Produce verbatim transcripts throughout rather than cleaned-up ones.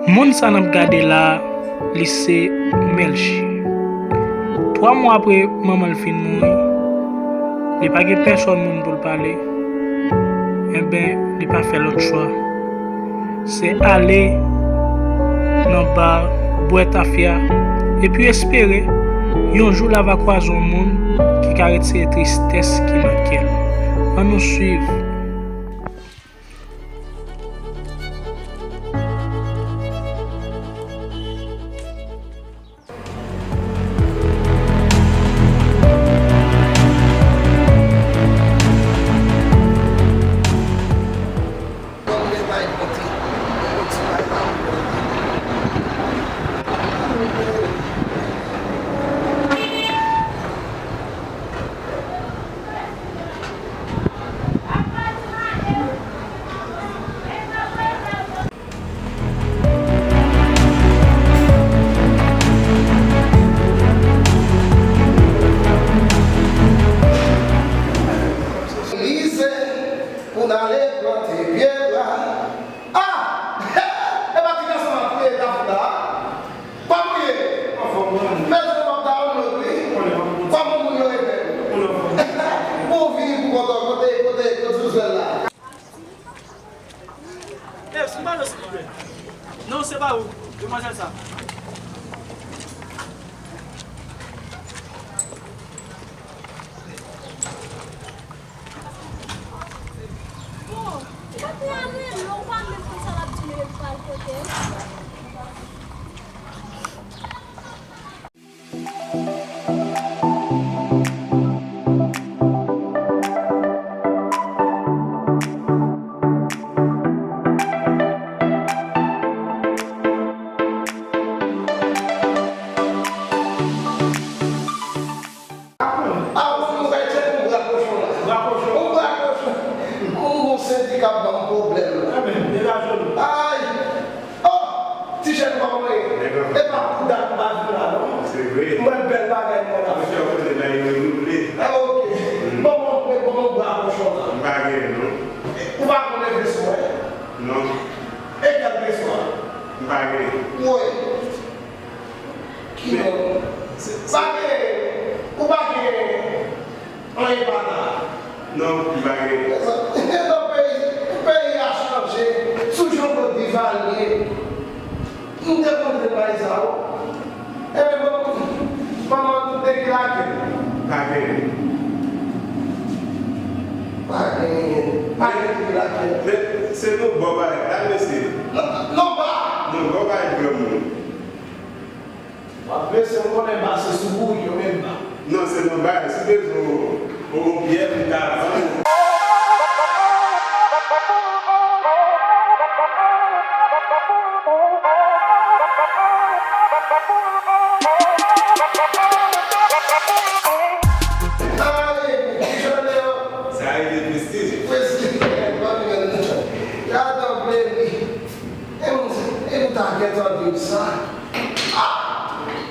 Moun sa n ap gade la a, li se Melchie. Twa mwa apre manman l fin mouri, li pa gen pèsòn moun pou l pale, enben, li pa fè lòt chwa. Se ale nan ba, bwè tafya, epi espere yon jou l a va kwaze yon moun ki ka retire tristès ki nan kè l. Ann nou swiv. Mizè pou n ale plante pye bwa. Ah! E pa ti gason m ap touye Dafouda a? Kòman w ye? Anfòm, mwen. Mezanmi, w ap download wi. Kòman moun yo ye menm? Bon, vini pou kont ou, kote, kote, kote Josuel la? Eh, sou ballon, silvouplè. Non, se pa ou, demwazèl sa. Bon, patnè a rele w, ou pa menm konn sa l ap di m, epi pral kote l. Avan nou kay tcheke yon bra kochon la. Bra kochon. Yon bra kochon. Yon bon sendika ap ban m pwoblèm. Ay! Oh! Ti jèn kòman ye? E pa pou dat m pa vin la non. Se vre. Mwen bèl bagay mwen ap fè. Mwen fè konnen la e renouvle. Ah, ok. Bon, bon, bon, bon, bra kochon la. M pa gen non. Ou pa konnen veso, eh? Non. E kèl veso a? M pa gen. Woy. Ki non? Pa gen, ou pa gen anyen pa la. Non, m pa gen. Nan peyi, peyi a chanje. Sou Jean Claude Duvalier. M te konn bay sa, wi. Ebyen, bon, manman tout dekilake. Pa gen. Pa gen. Pa gen dekilake. Men, se nou bò bagay la, mesye. Non, non, ba. Non, bò bagay granmoun. W ap blese m konnen ba se sou bourik yo menm ba. Non, se nan bay, si bezwen yon, yon, yon byè pou ta vann. Sa rive prestij. Prestij, pa menm. Gade yon plezi. E moun, e nou ta gentan di w sa. Ah!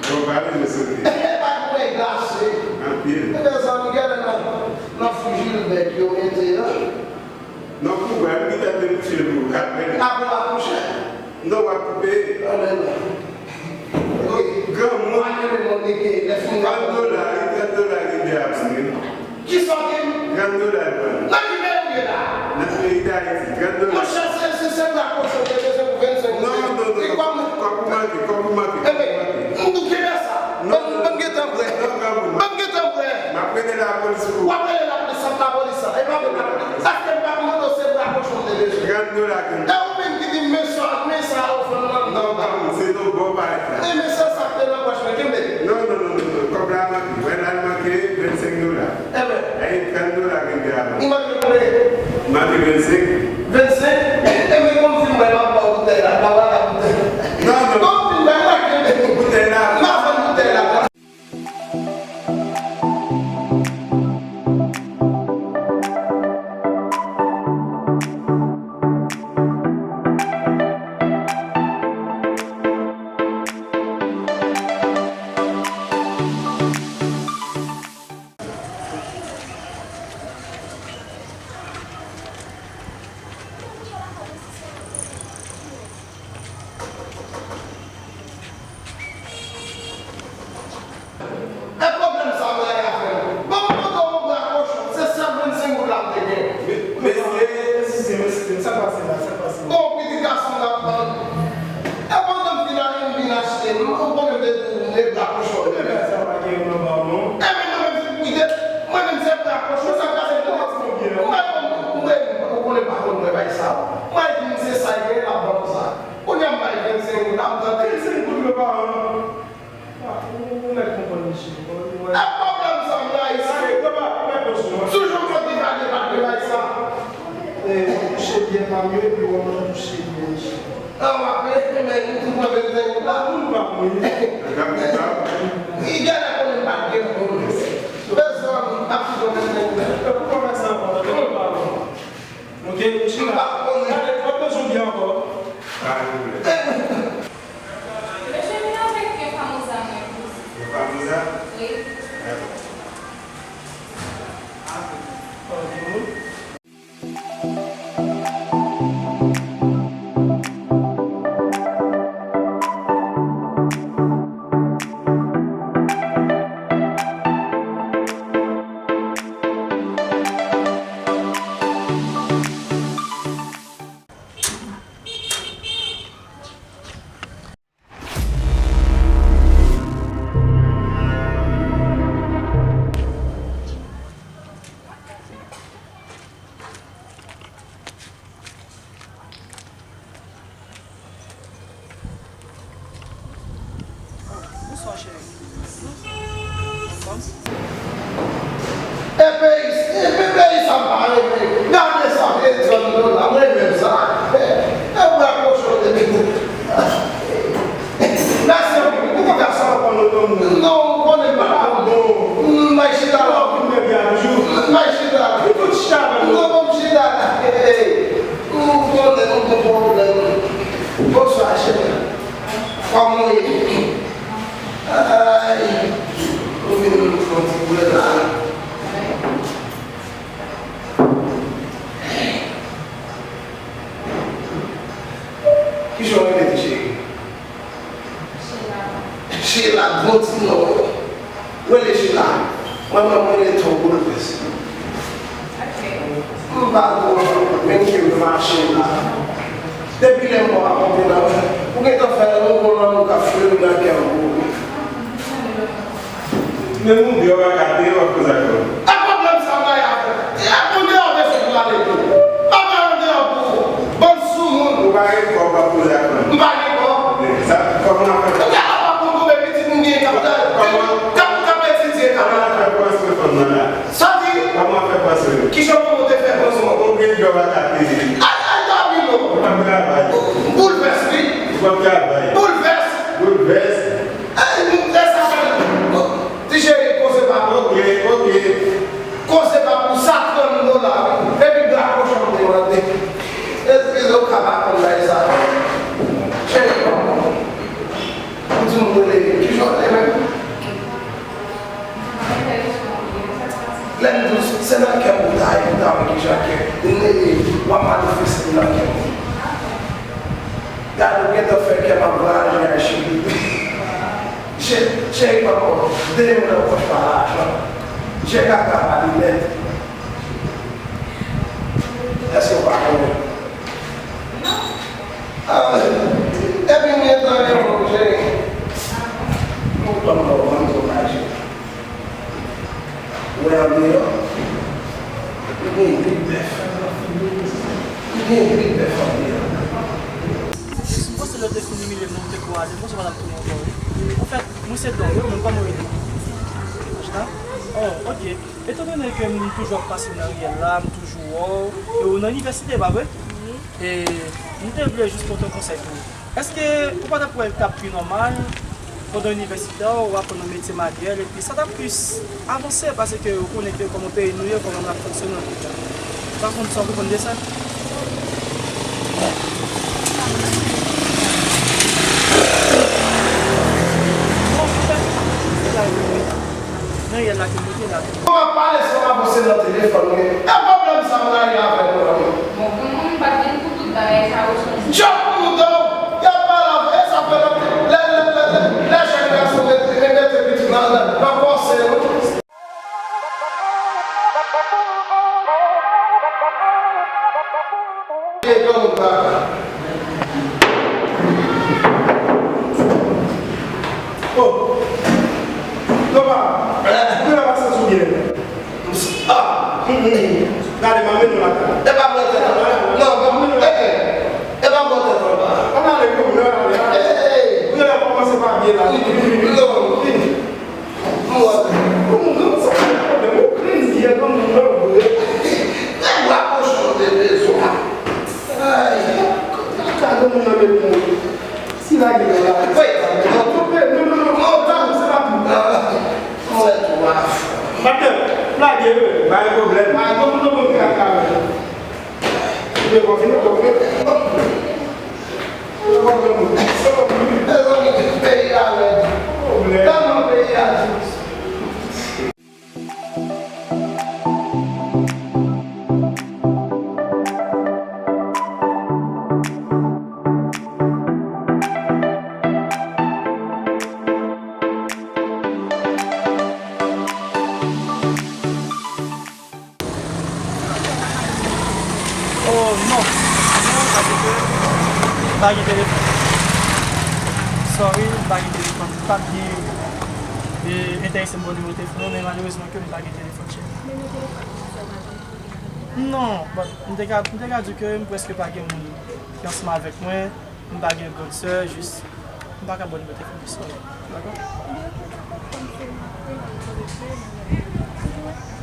Bon, pa bezwen sote. E pa gen glase. Anpil. E mezanmi, gade nan, nan frijidè yo mete an. Non, pou wè, m gentan te kouche pou w, apre. Apre w a kouche? Non, w ap koupe. Anben non. Granmoun. Pa kenbe moun li ke lè fini. Trant dola, wi, trant dola gen de a ban, wi. Kisa w di m? Trant dola l ban. Nan ki peyi w ye la? Nan peyi Dayiti, trant dola. Monchè, se, se, se bra kochon te bezwen pou vennsenk goud. Non, non, non, non. Kòb ou manke, kòb ou manke. Enben, m tou kenbe sa. Non, non. Ban m gentan bwè. Non, granmoun. Ban m gentan bwè. M ap rele lapolis pou ou. W ap rele lapolis, sa p lapolis sa. E pa vre lapolis. Paske m pa t mande w, se bra kochon m te bezwen. Trant dola, trant dola. E ou menm ki di m men sa, men sa, ou fann nan. Non, granmoun, se non bon parèt la. E men se sa k te nan pòch mwen, kenbe. Non, non, non, non, non. Kòb la manke. Wè la l manke vennsenk dola. Enben. Ey, trant dola gen de a ban. Li manke konbyen? Manke vennsenk. Vennsenk? Enben, kòm fin mwen, m ap ba w boutèy la, m ap ba w boutèy la. Non, non. Kòm fin mwen, m ap kenbe. Boutèy la. M ap vann boutèy la. Ap tande. Trannsenk goud yo pa an. Ah, ou, ou mèt konprann misye. Ou wè. E pwoblèm sa m nan, Ayisyen. Toujou konn li pa gen, pa gen bagay sa. Eh, touche byen pa m yo, epi w ap touche byen misye. Ah, w ap, men, nou tout mwen vennsenk goud la. Moun pa mouri. Li genlè konnen m pa t gen moun. Bezwen m ap toujou vennsenk goud la. E pou kòmèsan ankò, tande m pa bon. Ok, chita. Gade, w ap bezwen byen ankò. Pa gen pwoblèm. Mesye, vin avèk yon famoza mwen. Yon famoza? Wi. Dakò. Ok. Bonswa, cheri. Anfòm? E peyi, e peyi sa m pa renmen. Gade sa, e zòn yo la, mwen menm sa. E, e bwa kochon de. Mèsi anpil. Ou konn fè sa ankò, non, non, non. Non, ou konnen m pa bon. M bay chita la. Ou konn mèt la toujou. M bay chita la. Ou tout chita la. Non, bon, m chita la. Hey, hey. Ou konnen nou gon pwoblèm. Bonswa, cheri. Kòman w ye? Ay, ou vin fè yon ti bwè la. Kijan w rele, ti cheri? Sheila. Sheila, bon ti non. Rele Sheila. Mwen, mwen, mwen rele Ton Boulvès. Ok. M pa twò, men m kenbe machin la. Depi lè m wè w ap monte nan, ou gentan fè yon bon lanmou k ap fleuri nan kè m pou ou. Men moun deyò pa ka peye, w ap poze ak mwen. E pwoblèm sa m rayi avè w. E ap moun deyò bezwen pou ale tou. Pa bay yon deyò pou ou. Bann soumoun. Ou pa gen kòb, w ap poze ak mwen. M pa gen kòb. Men sa, kòman w ap fè? Ou gentan pa konn konbyen pitit moun gen k ap, k ap, k ap etidye, k ap. Kòman w ap fè pran swen fanm nan la? Sa di? Kòman w ap fè pran swen li? Kijan pou mwen te fè pran swen? Ou gen djòb ak ap peye. Ay, ay, David, non. Ou p ap travay. Boulvès, wi. Ou p ap travay. Boulvès. Boulvès. Ay, nou te sa fè. Ti cheri, koze pa pou. Ok, ok. Koze pa pou sa trant dola, wi. Epi gra kochon te mande. Eskize, ou ka pa konn bagay sa. Cheri, ou di m rele, kijan w rele menm? Lè m di w, se nan kè m pou ta ye, pou ta wè kijan kè. W ap manifeste nan kè m. Gade, ou gentan fè kè m ap vwayaje a cheri. Che-, cheri, papa, demen nan pòch pa lajan. Je kaka pa linèt. Èske w pa konnen? Ah, epi m gentan renmen w, cheri. Ou konn mwen, mwen, mwen, mwen, mwen. Ou wè andeyò? Li gen anpil bèf. Li gen anpil bèf andeyò. Si m panse lè w te fin imilye m nan, m te kwè w ale, m panse w pa t ap tounen ankò, wi. Anfèt, mwen se Don, wi, mwen pa mwen rele. Achta? Oh, ok. Etandone ke m toujou ap pase nan riyèl la, m toujou wè w, e w nan inivèsite, pa vre? Wi. E m te vle jis pote yon konsèy pou ou. Èske ou pa ta kwè l t ap pi nòmal, pandan w inivèsitè, w aprann yon metye manyèl, epi sa t ap plis avanse, paske ou konnen ke kòman peyi nou ye, kòman l ap fonksyone, antouka. Ou pa konn sa, ou konprann de sa? Bon, poutèt sa, se la yo ye. Nan riyèl la ke m rete la. Ou ap pale san avanse nan telefòn, wi. E pwoblèm sa m rayi avè nou an, wi. Bon, m, m pa t vin pou tout bagay sa yo, sonje. Djòb pou mouton, y ap pale avè, e sa fè lè, lè, lè, lè, lè, lè jèn gason mete, mete pitit nan, nan, nan kòsè, wi. Oh. Topa, ou la pase sou byen. Ah. Gade, m ap mennen w lakay. E pa Si lage nan la. Wi. Non, non, non, non, non, non, non, se pa pou. Fè twa fwa. Patnè, lage, wi. Pa gen pwoblèm. Pa gen pwoblèm, wi. Mezanmi, peyi a rèd. Tèlman peyi a di. Oh non. Non, paske m pa gen telefòn. Sorry, m pa gen telefòn. M pa t gen, e, enterese m ba w nimewo telefòn ou, men malerezman ke m pa gen telefòn, cheri. Non, but m te ka, m te ka di ke m prèske pa gen moun ki ansanm avèk mwen. M pa gen grann sè, jis m pa ka ba w nimewo telefòn li, sorry. Dakò?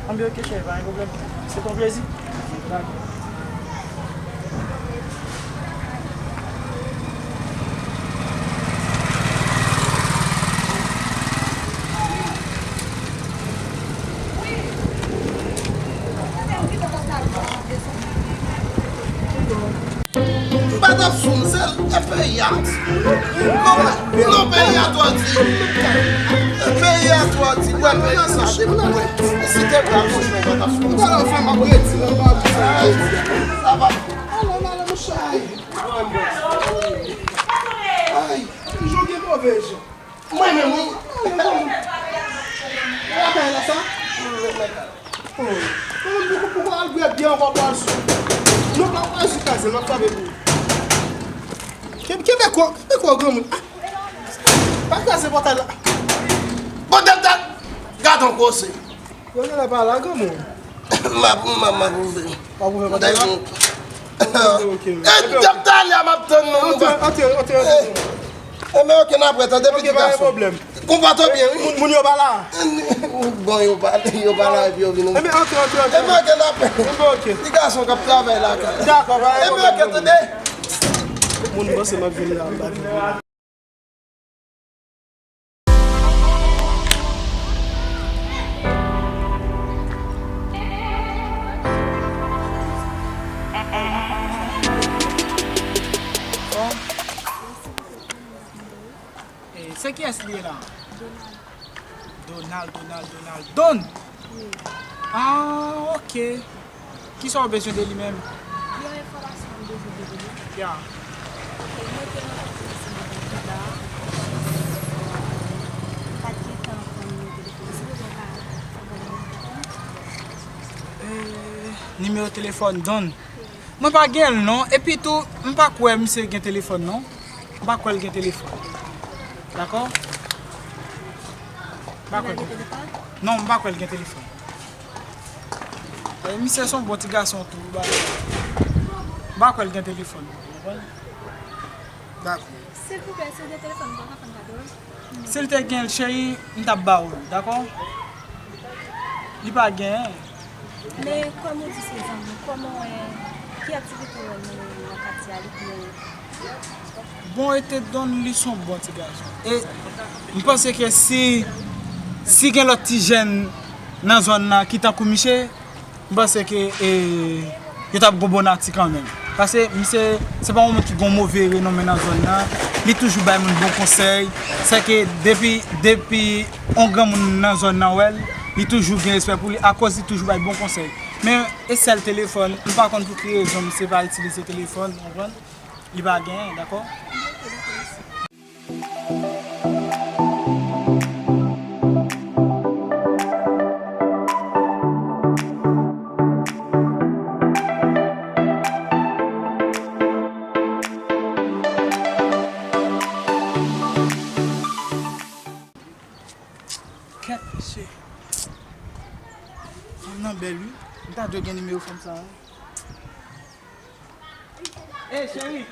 Anben, ok, cheri, pa gen pwoblèm. Se t on plezi. Dakò. M pa t ap sou m, se l, e peyi a. Kòman? Non, peyi a twò di. Peyi a twò di. Wè, peyi sa, se pou mwen. Si te vle, monchè, m pa t ap sou m. Wè, anfen, m ap redi, m ap. Sa va. Alò, alò, monchè. Ay, toujou gen move jan. Mwen menm, wi. Lakay la sa? Mwen menm, lakay la. Mwen menm, poko, poko al bwè byè ankò, pral sou. Non, pa pral sou kaze, m ap frape pou ou. Kenbe, kenbe kò, kenbe kò, granmoun. Ah! Pa kraze pòtay la. Bon, dat, dat. Gad on koze. Yo genlè pa la, granmoun. M ap, m ap, m ap ouvri. W ap ouvri pòtay la? Ok, ok. E, depi talè a m ap tann nou. Antre, antre, antre, antre. Enben, ok, n ap wè, tande, pitit gason. Konpòte w byen, wi. Moun, moun yo pa la. Bon, yo pa, yo pa la, epi yo vin. Enben, antre, antre, antre. Enben, ok, n ap wè. Enben, ok. Ti gason k ap travay lakay. Dakò, pa gen pwoblèm. Enben, ok, tande. Moun panse m ap vin la, m pa vin. E, se kiyès li ye la? Donald, Donald, Donald, Don! Ah, ok. Kisa w bezwen de li menm? Yon enfòmasyon m bezwen de li. Ya. Ok, mwen te rankontre misye nan Kiba. M pa t gen tan pran nimewo telefòn. Si bezwen w ka fè m nimewo telefòn. Eh, nimewo telefòn Don. Mwen pa gen l non. Epi tou, m pa kwè misye gen telefòn non. M pa kwè l gen telefòn. Dakò? M pa kwè l gen telefòn. Non, m pa kwè l gen telefòn. E, misye se yon bon ti gason tou, bagay. M pa kwè l gen telefòn. Ou konprann? Dakò. Silvouplè, si w gen telefòn, ou pa ka fè m kado l? Si l te gen l, cheri, m t ap ba w l, dakò? Li pa genyen. Men, kòm ou di se zanmi, kòman w wè, ki aktivite w wè nan, nan katye a, li pou Bon, e te Don, li se yon bon ti gason. E m panse ke si, si gen lòt ti jèn nan zòn nan ki tankou misye, m panse ke, e, yo t ap gon bon nati kanmenm. Paske misye, se pa yon moun ki gon move renome nan zòn nan. Li toujou bay moun bon konsèy. Sèke depi, depi yon granmoun nan zòn nan wè l, li toujou gen respè pou li akoz li toujou bay bon konsèy. Men e sèl telefòn, m pa konn pou ki rezon misye pa itilize telefòn, ou konprann? Li pa genyen, dakò? Kèt, mesye. Fanm nan bèl, wi. M ta dwe gen nimewo fanm sa a. Ey, cheri!